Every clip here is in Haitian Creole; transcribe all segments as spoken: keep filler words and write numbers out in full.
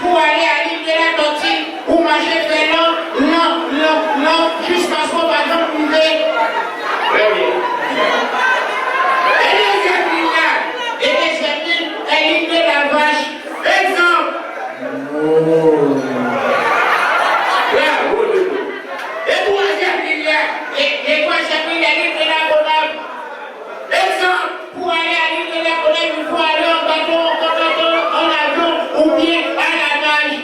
pou ale a l'île de la Tortue, pou mache fè lan, lan, lan, lan, jiskaske w pa janm rive. Trè byen. E dezyèm lit la, e dezyèm lit, e l'île de la Vache. Egzanp. Bravo, Dodo. E twazyèm lit la, e, e twazyèm lit la, l'île de la Gonâve. Egzanp, pou ale a l'île de la Gonâve, il faut aller en bateau, en bateau, en avion, oubyen à la nage.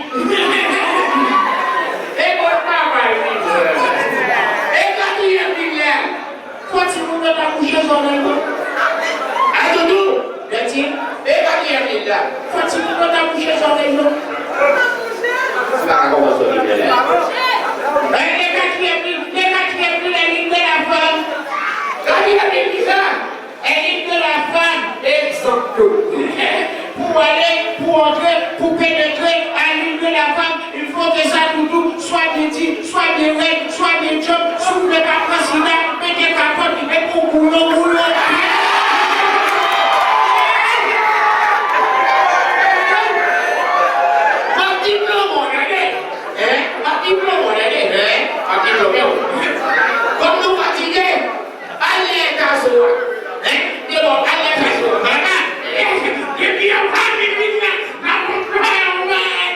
E bon travay, wi. E katriyèm lit la, fò timoun yo ta bouche zòrèy yo. A Doudou, Bèti, e katriyèm lit la, fò timoun yo ta bouche zòrèy yo. M pa ka kòmanse lit la. E, e katriyèm lit, e katriyèm lit, e l'île de la femme. Katriyèm lit, kisa? E l'île de la femme, egzanp yo. Pou ale, pou antre, pou penetre a l'île de la femme, il faut que sa doudou swa byen di, swa byen rèd, swa byen djanm, si w vle pa pran sida, mete kapòt, epi w boulon, boulon. M ap di plomo, tande. Hein? M ap di plomo, tande. Hein? M ap di plomo. Kòm nou fatige, al lè tazo a. Hein? Debò, al lè tazo a. Depi yo pa vin vin nan, nan konplwa yo, wè.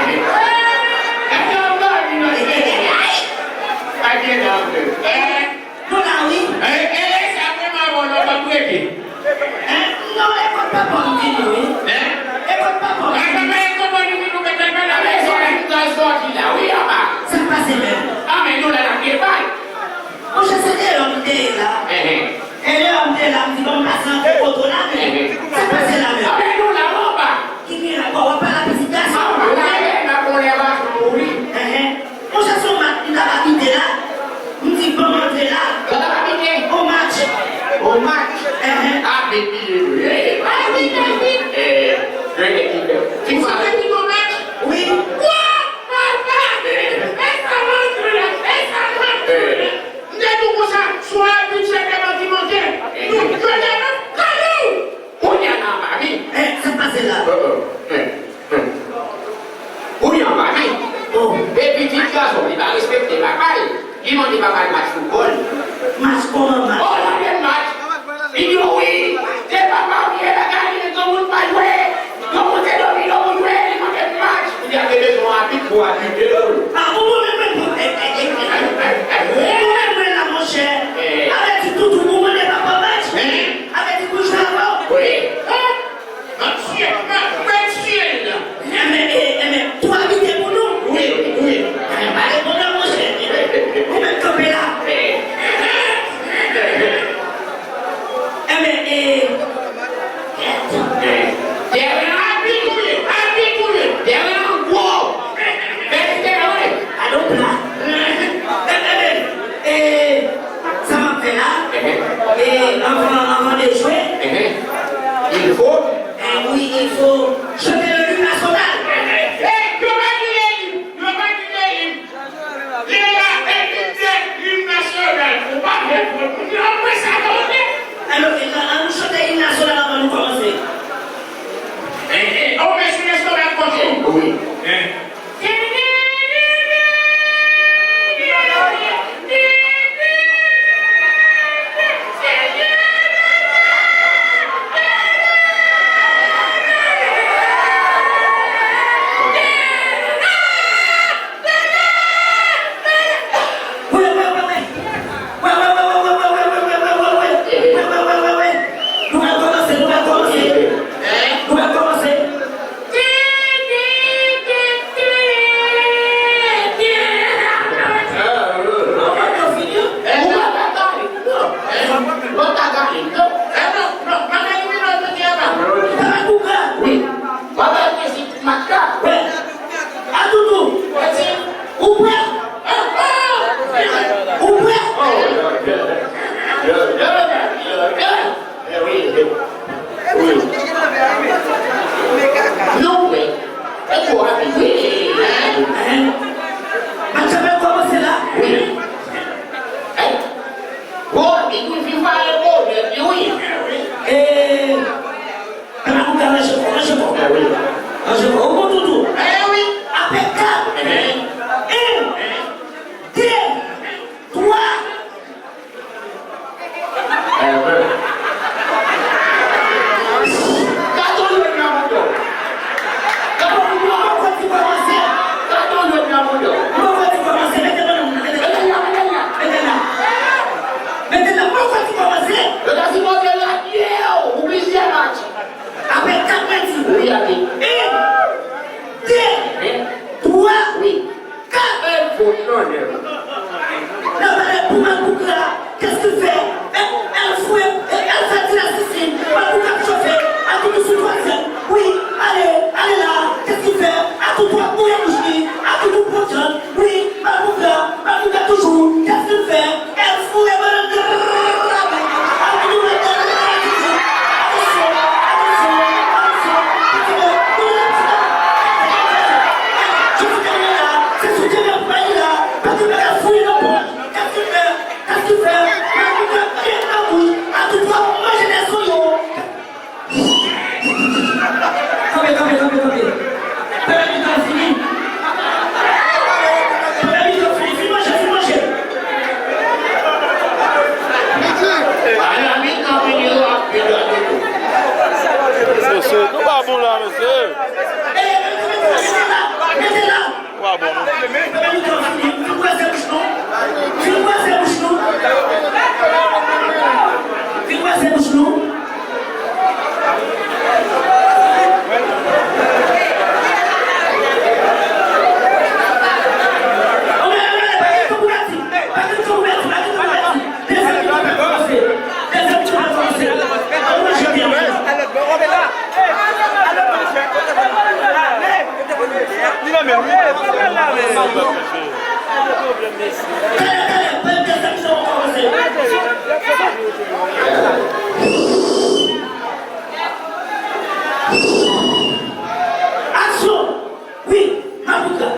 Èske w ap dòmi nan sèkèy? Ay, byen, nan vre. Eh? Nou la, wi. Eh, eh, eh, sa vrèman bon, non, pa prete. Hein? Non, e kot papa m vin, wi. Hein? E kot papa m vin. Ay, papa, e kot papa m vin, nou mèt al pale avèk zòrèy, nou al sòti la, wi, apa. Sa k pase menm? Ah, men nou la, n ap gen bay. Monchè, se deyò m te ye la. Eh, eh. E deyò m te ye la, m di, bon, m pase antre kote w la, men. Eh, eh. Sa k pase la menm? Ah, men nou la, wi, apa. Ki gen la, bon, w ap pale a pitit gason w la. Ou la, men, m ap pran lè gason, wi. Eh, eh. Monchè, se yon match nou t ap abite la. M di, ban m antre la. Sa t ap abite? On match. On match? Enhen. A, men byen jwe. A, wi, men wi. Eh, jwe ekip. Ou sot abite on match? Wi. Wa, papa! Èske m antre la? Èske m antre la? M te di w konsa, si w abitye te manti manti, nou jwe la nan kado! Kounye a la, mami. Eh, sa k pase la? Oh, oh. Eh, eh. Kounye a, mami. Oh. E pitit gason, li pa respekte papa l. Li mande papa l match foutbòl. Match kòman match? Oh, mande l match. Li di, wi, se papa w ki te lakay li, granmoun pa jwe. Granmoun te dòmi, granmoun jwe, li mande l match. Kounye a, te bezwen yon abit pou abitre l. Ah, ou menm, menm, menm, eh, eh, eh, eh, eh, ou menm, menm la, monchè. Eh. Avèti toutou, ou mande papa w match. Eh. Avèti pou jwe avè w. Wi. Hein? M ap tiye, m ap fè tiye l la. Enben, e, enben, tou abite pou nou. Wi, wi. Enben, pale bon nan monchè. Ou mèt kanpe la. Wi, viv a e bonè, wi. E, Mabouka, ranje kò, ranje kò. Ranje kò, ou bon toutou. E wi. Apre kat. En, de, twa. Amen. Katon jwenn nan mouda w. Katon jwenn nan mouda w. Katon jwenn nan mouda w. Mete l la, mete l la, mete l la. Mete l la, mwen fè ti kòmanse. Yo ta sipoze lage w pou plizyè match. Apre kat mwen di. Wi, ade. En, de, twa, wi. Kat. N ap pale pou Mabouka, qu'est-ce qu'il fait? Elle, elle fout, elle fait du racisme. Mabouka ap chofe, Atoudou sou twazyèm. Wi, ale, ale la, qu'est-ce qu'il fait? Atoudou ap mouye bouch li, Atoudou pran djòl. Wi, Mabouka, Mabouka toujou, qu'est-ce qu'il fait? Elle fout les ballons de la vie. Atoudou met de la vie. Attention, attention, attention. Petit peu, petit peu. Kanpe, kanpe, kanpe, kanpe. Premye mitan fini. Premye mitan fini. Fin manje, fin manje. Soso, nou pa bon la, mesye. Mete la, mete la. Wa bon, non. Vin bwè se bouch nou. Vin bwè se bouch nou. Vin bwè se bouch nou. Anmwey, anmwey, pa gen tan pou pèdi. Pa gen tan pou pèdi, pa gen tan pou pèdi. Dezyèm mitan ap kòmanse. Dezyèm mitan ap kòmanse. Ann manje byen, manje. Aksyon! Wi, Mabouka.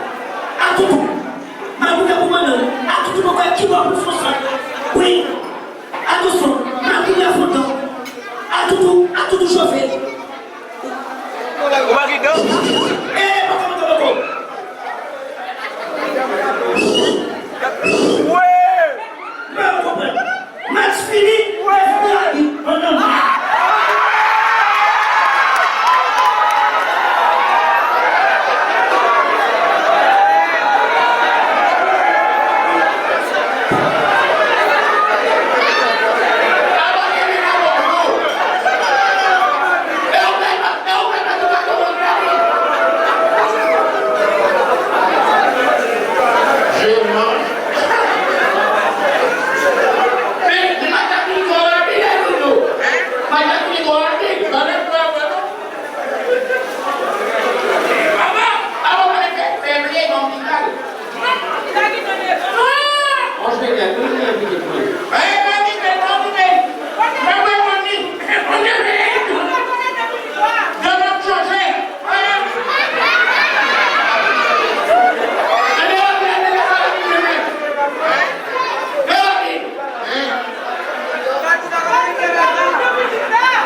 Atoudou. Mabouka pou manman. Atoudou poko wè ki bò pou fon sa. Wi. Atansyon, Mabouka fon tan. Atoudou, Atoudou chofe. Ou pa gen dan? Eh, poko, poko, poko. Wi! Mwen konprann. Match fini, mwen fè la vi. An nan.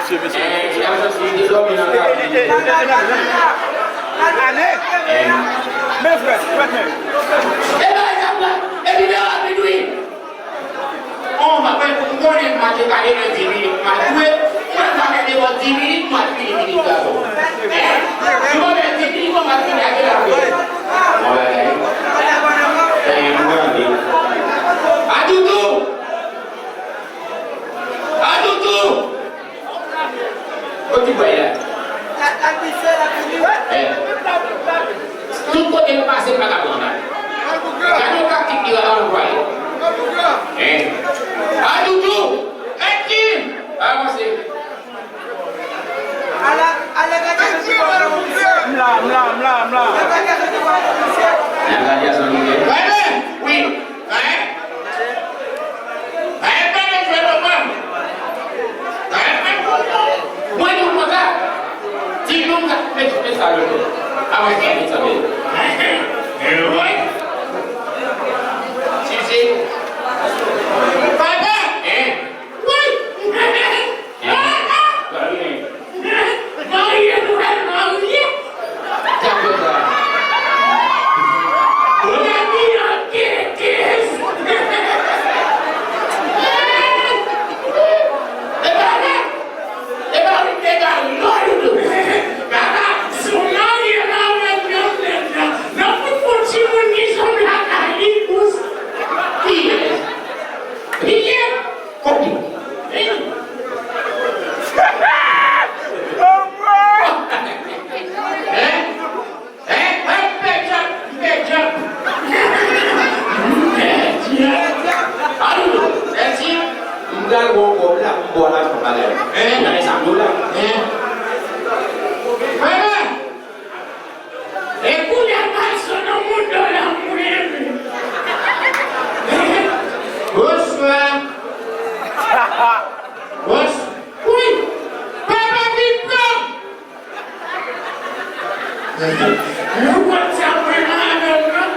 Mesye, mesye. Ane. Men frè, frè, frè. E bagay sa pran, epi de rapid wi. On, m ap, m konnen m pa te pale nan dis minit, m ap jwe. Mwen pa te di w dis minit, m ap fini minit la. Hein? Si w pa fè dis minit, mwen pa fini ak la. Bon bagay. Hein, mwen anvi. Atoudou! Atoudou! Kot ti bway la? Eh. Tout kote m pase, m pa ka pran bal. Gade yon taktik li anplwaye. Eh. Atoudou! Pral bon kòb la pou m ba w lajan bagay. Hein? Gade sa m di w la. Hein? Mama! E kounye a m al sot nan moun do la mwen. Bonswa. Bons-, wi. Papa vin pran. Nou konn sa mwen nan avè w non.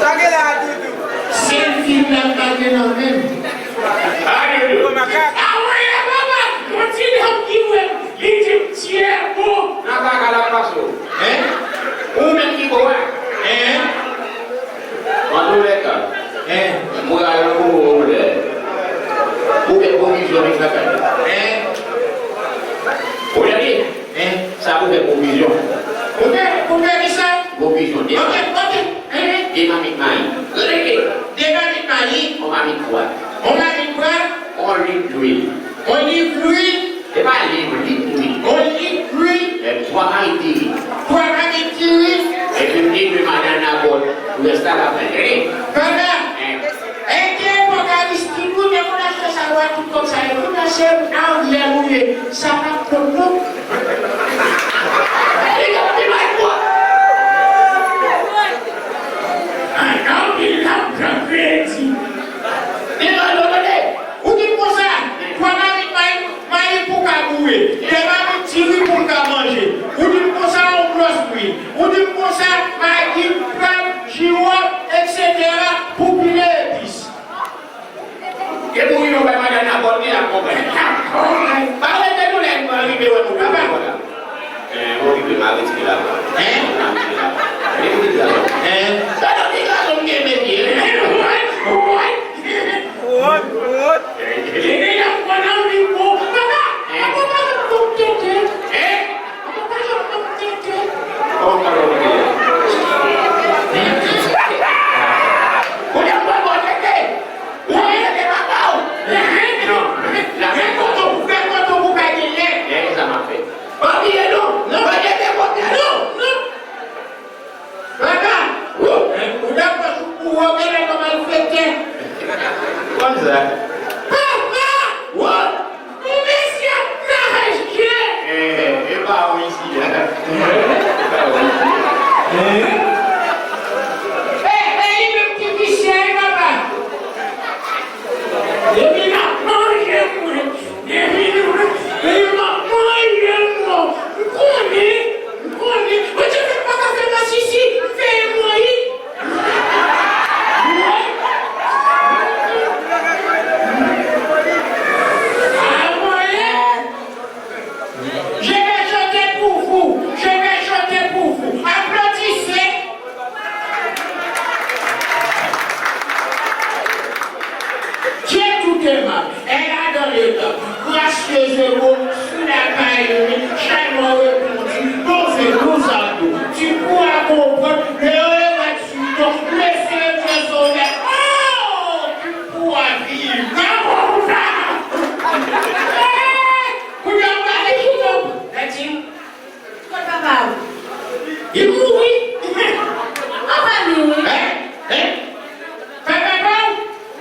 Sa gen la a, Doudou? Sèl fi m nan pa gen nan men m. A, Doudou. Gwo makak. A, wi, e papa, yon ti nonm ki wè m, li di m, Tyè, bon. Nan kaka l ap pase w. Hein? Ou menm ki bo a? Hein? Antoulèka, hein, m pral pou ou lè ou fè pwovizyon vin lakay. Hein? Ou tande? Hein? Sa pou fè pwovizyon. Pou fè, pou fè kisa? Pwovizyon, de. Ok, ok. Hein? De mamit mayi. Rete. De mamit mayi. On mamit pwa. On mamit pwa. On lit lwil. On lit lwil. E pa liv, lit lwil. On lit lwil. E twa mamit diri. Twa mamit diri. Epi m te dwe madann nan bòt pou rès la pa fè. Tande? Hein. Ede epòk Aristid, wi, men moun achte sa yo a tout kòb sa yo. Moun achte a ou ye, ou ye. Sa pa t kòb non. Li gen pi mal pwòp. An, anpil lajan kredi. Li mal pwòp, tande. Ou di m konsa, twa mamit mayi, mayi pou w ka boure, de mamit diri pou l ka manje. Ou di m konsa, yon glòs lwil. Ou di m konsa, magi, pwèv, jiwòp, etsetera, pou pile epis. E pou yon bay madann nan bòt li, l ap konprann. Pa rete nou lè nou rive wè nou papa. Hein, ou rive, m a retire la. Hein? M a retire la. Retire la. Hein? Sa nan ti gason m gen mete. What? What? Wòt, wòt. Genyen y ap pran nan vi pou papa. Papa pa janm ban m tete. Papa pa janm ban m tete. Kòman pa ban w tete? Ou te pran bon tete. Ou te tete papa w. Non. Fè kote w, fè kote w pou pa gen lè. Gade sa m ap fè. Pa bliye non. Non, pa tete kote non. Non. Papa, ou, ou dakò sou pou ou, ou genlè kòm malfektè. Kòmsa. Papa, ou, ou mesye ap naje. Eh, eh, e pa ou isi a. E pa ou isi a. Eh, e li menm ki visye, wi, papa. Depi l ap manje mwen. Depi nou, depi m ap manje mwen, m konnen, m konnen. Bondye fè m pa ka fè masisi, m fè emòyid. Ah, mwen, je vais chanter pour vous, je vais chanter pour vous. Applaudissez. Dieu tout aimable est là dans le temple, gracieusement sous la paille, chaînon répandue, dans un doux abdou. Tu pourras comprendre le regard du temps, le Seigneur sauveur. Oh, tu pourras vivre. Bravo, bravo. Hey, pou yo pale, pou yo. Mèsi. Kot papa w? Li mouri. An pa li, wi. Hein? Hein? Papa pa w?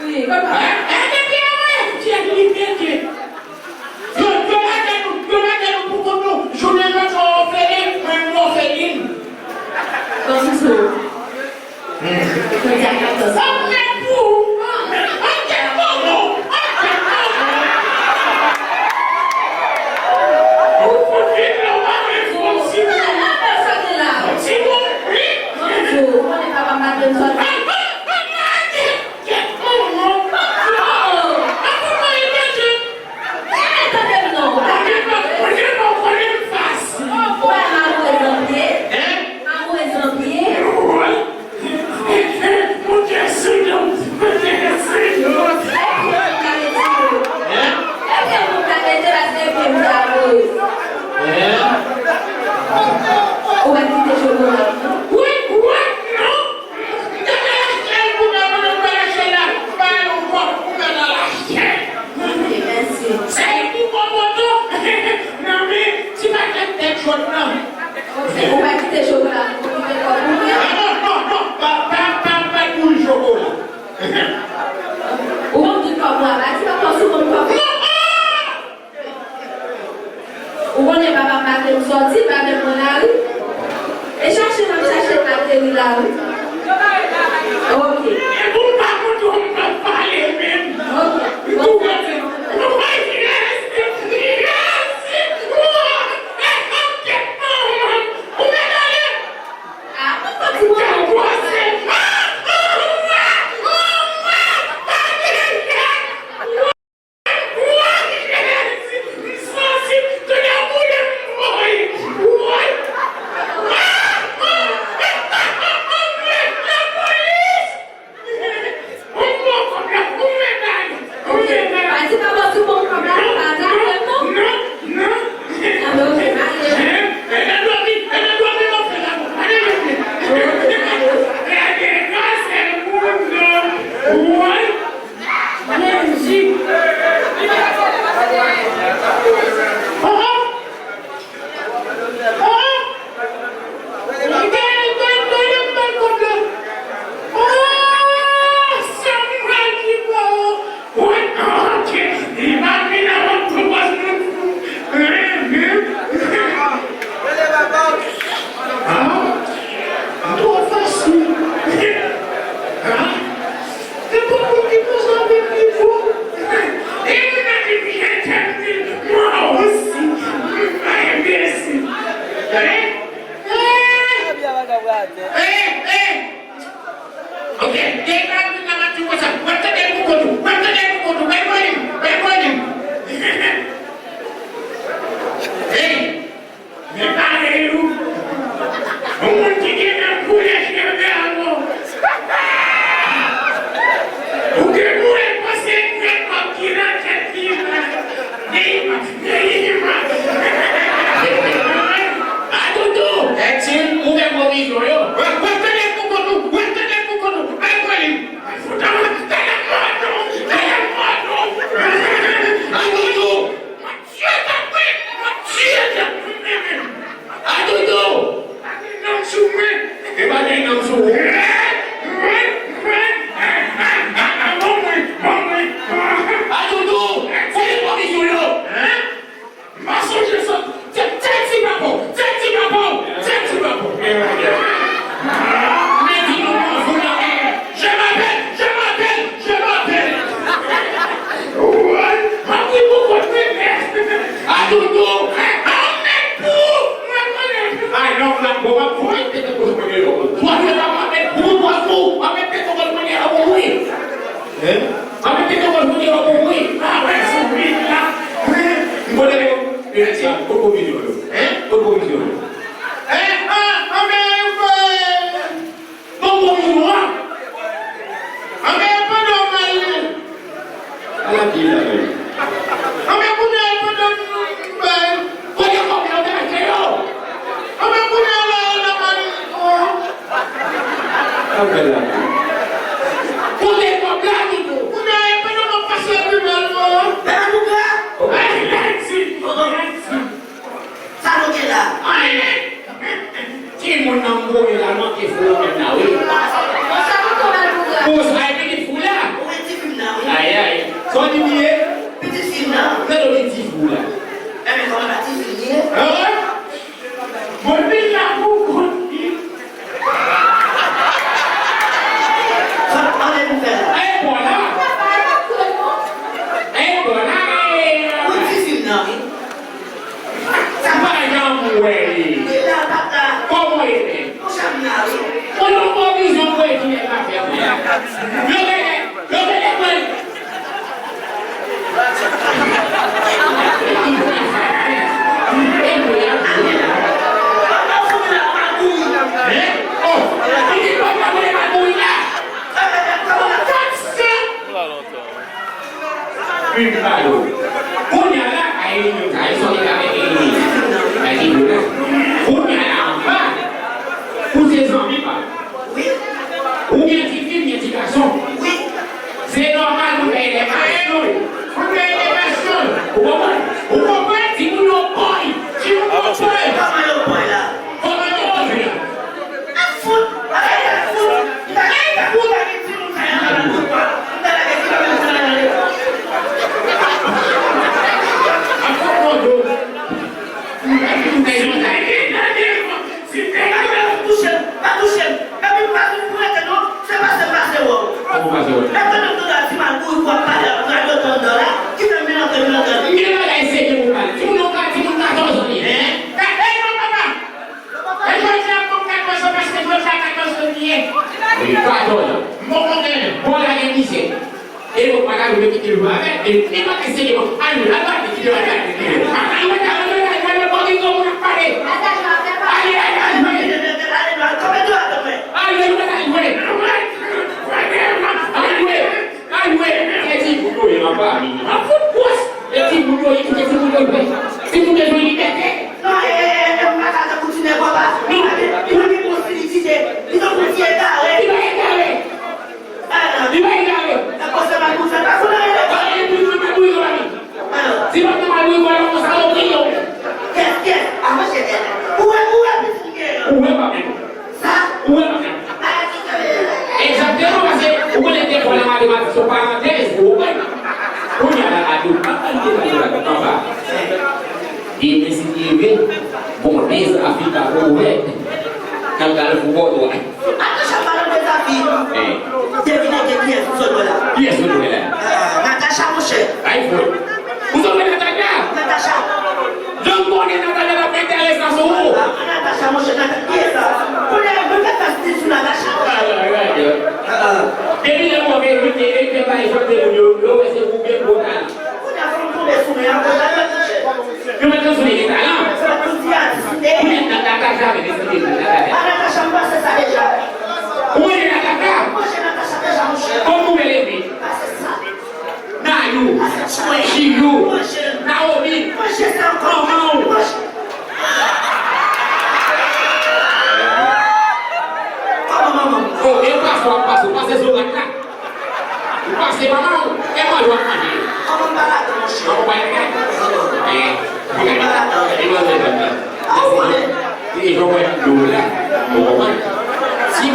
Wi, kot papa w? Hein? Hein, depi avan, Etienne, li pete. Yo, yo lage nou, yo lage nou pou kont nou. Jounen jodi a, òfelin, mwen, m òfelin. Kòm si se Sòti, pa menm nan lari. E chache m ap chache l ateri lari. Ok. Epi w pa konn ou p ap pale menm. Ok. Ou tou kote. Ou pa jere, jere, jere. Ou mèt ale. Ah, mwen santi mwen. Ok, gen bagay nan maten konsa. W ap tande l pou kont ou. W ap tande l pou kont ou. Bay vòlim. Bay vòlim. Hey! Men parèy ou. Yon moun ki gen menm koulè cheve avè w. Ou gen pou w panse grèt kòb ki nan tèt li. Neyima, Neyima. Atoudou! Etil, ouvè gwo vizyon yo. W ap tande l pou kont ou. W ap tande l pou kont ou. Bay vòlim. Fout anmwe, tèlè mòdo, tèlè mòdo. Atoudou! Matye tapè, Matye tapè. Atoudou! Pa gen nanm sou mwen. E pa gen nanm sou ou. Atoudou! Fè pwovizyon yo. M pa sonje sa. Tèt, tèt ti papa w, tèt ti papa w, tèt ti papa w. Men di nou konn fout anyen. Je m'appelle, je m'appelle, je m'appelle. Woy, m ap di pou kont mwen nèt. Atoudou, anmèt pou mwen konnen. Ay, non, la, bon, m ap, bon, m ap pete kote mwen yo. Twa, twa, m ap met pou, twa, pou, m ap met pete kote mwen yo, wi. Hein? Mwen menm ki te konn fout yo pou wi. A wè sou vin la. Mwen te yo. E ti a, kot gwo vizyon yo? Hein? Kot gwo vizyon yo? Hein? Ah, anben, frè. Kot gwo vizyon an? Anben, pandan w pral. Ala ki la, men. Anben, kounye a, pandan m bay. Kote kòb yo te mete yo? Anben, kounye a la, la, la, oh. Sa w fè la? Kote kòb la, Doudou? Kounye a, pandan m ap pase epi bèl, oh. Bèl Doudou? Ay, Haiti, Haiti. Sa nou gen la? Anyen. Timoun nan m voye la, manke fou la menm la, wi. Konsa nou tonbe al pou gra. Konsa, epi li fou la. Ou wè ti fi m nan, wi. Ayay. Sa w di m ye? Pitit fi m nan. Gade yon ti fou la. Enben, kòman pa ti fi m ye? An? Mwen vin la pou kont li. Sa, anlè pou fè la. Ay, bon la. Ay, bon la. Ou wè ti fi m nan, wi. Sa pa jan m wè li. Li la, papa. Kòman w ye menm? Konsa m la, wi. Ou nan pwovizyon pou etidye l ap fè. Yo genyen, yo genyen mwen. E mwen ap jwe. Papa fout la magouy. Hein? Oh, li di papa mwen magouy la. Sa se Vin pale w. Kounye a la, Ayeli menm, Ayeli sòti avèk Ayeli. Ayeli la. Kounye a la, anba, ou se zanmi pa m. Wi. Ou gen ti fi, m gen ti gason. Wi. Se nòmal pou fè elevasyon. Pou fè elevasyon. Ou konprann? Ou konprann? Timoun yo pòy. Timoun yo pòy. Kòman yo pòy la? Kòman yo pòy la? Fout! Ay, fout! Ay, fout! Ay, fout! Ay, fout! E bon, pa ka jwe kite jwe avèk, e li pa ka seye bon. Al jwe, al bat li, kite l al bat li, kite l. Al jwe, al jwe, al jwe, al jwe, bon, gen gwo moun ap pale. Al jwe, al jwe. Al jwe, al jwe. Al jwe, al jwe. Al jwe. Se ti moun yo ye, papa. An fout pwòch. Se ti moun yo ye, kite ti moun yo jwe. Ti moun yo jwe libète. Non, e, e, e, e, m pa ka tankou ti nèg, papa. Li pa gen, li pa gen posibilite. Li tankou ti egare. Li pa egare. Li pa egare. Nan konsèy Malbourik sa, pa fout anyen de. Pa gen bourik nan Malbourik, pa gen. Si pa t nan Malbourik, wè, yon salopri, yo. Kès, kès, avanse tèt. Ou wè, ou wè pitit li genyen an? Ou wè, pa menm. Sa? Ou wè, pa menm. Egzakteman, paske ou konnen defwa nan matematik, se yon parantèz, ou konprann? Kounye a la, a di w, pa pral detaye la, anba. Demen, si Dye vle, bon, dezafika pwovèb, n ap gade foutbòl, wè. Natacha, palan de zafi. Eh. Devine ke kiyès sou zòn mwen la. Kiyès sou zòn mwen la? Ah, Natacha, monchè. Ay, fò. Ou sot wè Natacha? Natacha. Jan m konnen Natacha t ap enteresan sou ou. Ah, Natacha, monchè, Natacha, kiyès sa? Kounye a, mwen fè fè stil sou Natacha. Ah, ah, ah, ah. Depi lè move, mete, e fè bay, chante moun yo, yo wè se ou gen gwo talan. Kounye a, fò m tonbe sou men an, kounye a, mwen touche. Yo mèt nan sou li gen talan. Kounye a Natacha vin esplike nou Natacha. A Natacha, m pase sa deja. Ou manje Natacha? M manje Natacha deja, monchè. Kòm ou bèl epi. Pase sa. Nayou. Pase sa. Chiyou. Manje. Naomi. Manje sa ankò. Manman w. Manje. Kòman manman m? O, e w pase, w ap pase, w pase Zorat la. Ou pase manman w, e manje w ap manje. Kòman m pa ladan, monchè? Kòman w pa ladan? Eh, kòman m pa ladan? E manje w ap manje. A, ou konnen. E jan w wè dlo la, ou konprann? Si, an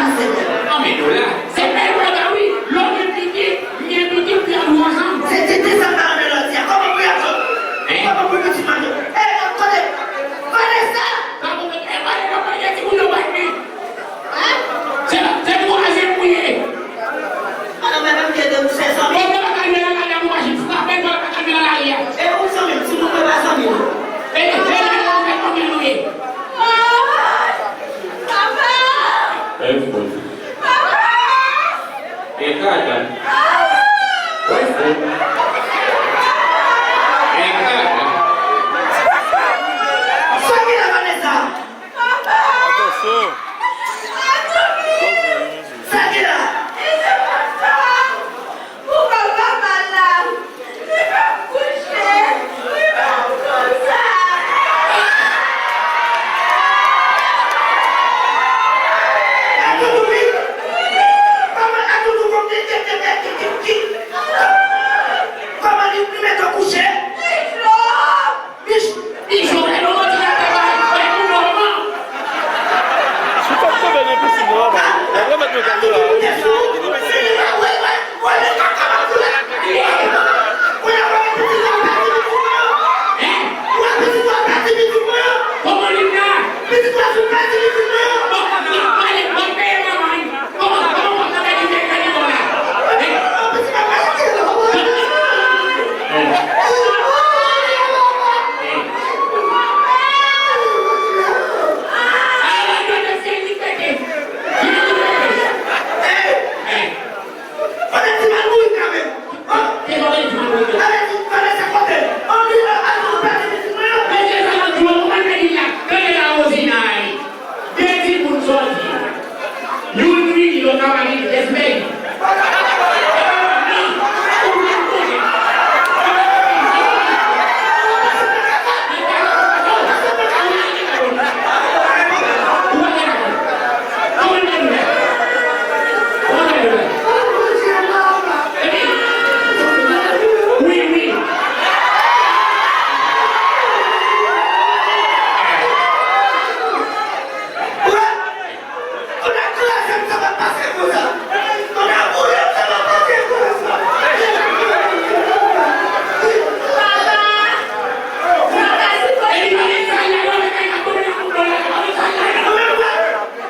men dlo la, se bèl bagay wi. Lè w gen pitit, m gen pitit, pou y ap jwe ansanm. Se tete sa m pa renmen lòt di a. Kòman pou y ap jwe? Hein? Kòman pou pitit manje? E, kote? Vanessa! Sa pou, e, Vanessa, manje ti moun yo bat li. Se, se twazyèm ou ye. Madanm, madanm, gen de sèz zanmi. Bon, mwen pa ka jwe nan lari a pou machin frape, mwen pa ka jwe nan lari a. E ou zanmi m, timoun mwen pa zanmi m. E, e, e, e, zanmi nou ye. Papa! Papa! E kaka. Wè fò. E kaka. Sa ki la, Vanessa? Papa! Atansyon! Sa ki la? Li te konsa pou papa m al la. Li pa kouche. Li pa konsa. Atoutou, wi. Kòman Atoutou konn ki, ki, ki, ki, ki, ki? Kòman li, li mete w kouche? Li cho. Li cho, li cho, lè nou rantre lakay la, lè nou nòmal. Si w pa t tonbe nan pisin nan, w ap remèt mwen gade la. Hein? Kòman li la? Bon, bon, bon, pale, bon, peye manman. Mesye sa yo di w konprann men li la. Tande la, Rosinay. De timoun sòti. Youn ri, lòt la pa gen respè. Wi, wi. Kounye a kraze m, sa pa pase konsa. Kounye a boule m, sa pa pase konsa. Papa! Papa, si fò li pa gen sa la, yo, men kay la, kounye a moun la, yo, men sa la, yo. Ou menm,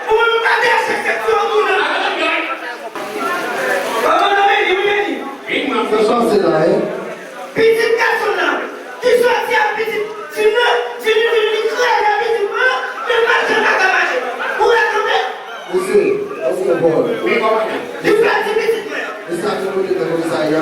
ou menm, ou pa gen chèk sèk sou moun nan. Kòman nan men li, wi, men li. Vin, mwen, fè sa se la, hein. Pitit gason nan, ki sòti ak pitit fi m nan, vini, vini, vini kraze pitit mwen, men l pa janm ka mache. Ou wè kanpe? Mesye, antre bò. Wi, kòmandan. Li pèdi pitit mwen an. E sa ki pote nan komisarya?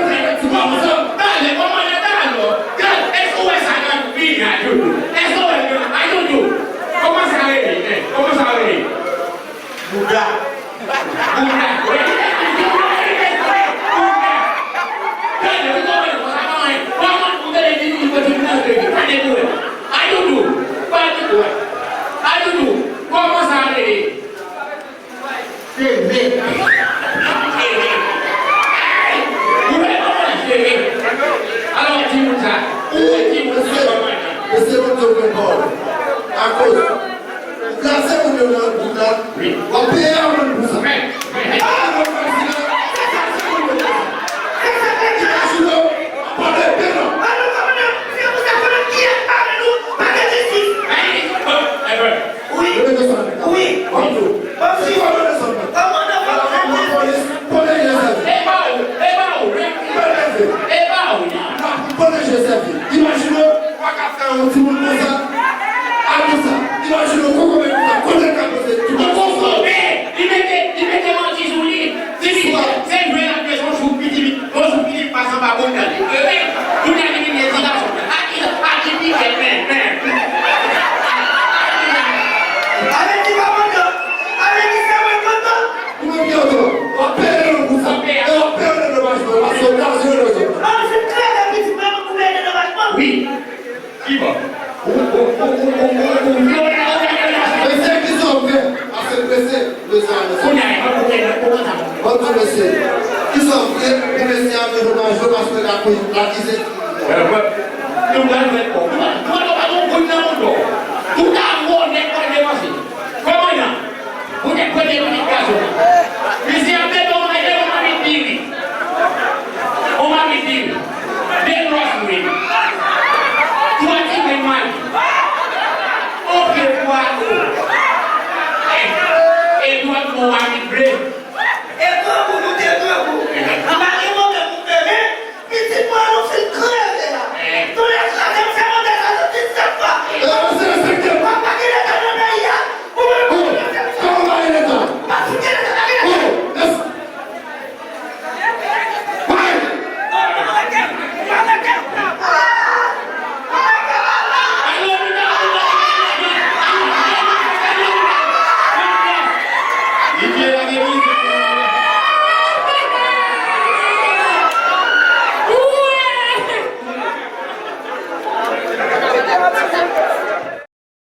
Talè, kòmandan, talè. Gad, èske w wè sa, gad, vini a, Doudou? Èske w wè, gad, a, Doudou? Kòman sa rele, men? Kòman sa rele? Bouda. Bouda. Bouda. Gade, ou konprann konsa, kòman, kòman ou te vin, ou te vin nan rele, gade pou wè. A, Doudou, pa di pou wè. A, Doudou, kòman sa rele? Seve. Seve. Ou wè kòman seve? Alò, timoun sa, ou wè timoun sa kòman? Mesye, mesye, bon Dye, ou gen pawòl. Akoz, ou plase moun yo nan bout la, w ap peye amand pou sa. Ah, non, kòmsi la, se sa, se moun yo fè sa. Imajine w, w ap pale de non. Wi. Wi. Wi. Bon, si kòmandan sòt nan. Kòmandan, kòmandan polis, pwoteje sèvi. E ba ou, e ba ou, e ba ou. Pwoteje sèvi. Imajine w, w ap ka fè yon timoun konsa, a konsa. Imajine w, kòkòbèy konsa, kote l ka poze tout bagay konsa. Li mete, li mete manti sou li. Li di, se vre l ap bezwen yon jou piti. Bonjou, Filip, pase anba bouda li. Wi, bouda li vin di gason. A ki, a ki pi bèl, men, men. Ale di kòmandan, ale di se mwen kòmandan. Ou menm ki oto, w ap peye nou pou sa. E w ap peye nou domajman, paske w ta jwe nou zòt. An fin klere pitit mwen pou peye domajman. Wi. Ki bò? Ou, ou, ou, ou, ou, ou, ou vyole òganizasyon. Mesye, kisa w fè? Pase prese, mesye a, mesye. Kounye a, e pa pou mwen, pou mwen sa. Bon, bon, mesye. Kisa w fè pou mesye a vin nan majò paske l akize, l akize timoun nan? Yon gad mèt kò. Ou pa, ou pa, ou pa gon goud nan men w. Ou ta wonèt pou l depanse. Kòmandan. Ou te premye pitit gason. Misye ap mete yon, yon mamit diri. Yon mamit diri. De lwòs lwil. Twa ti grenn magi. Yon pye pwazo. E, e dwòl yon mamit ble.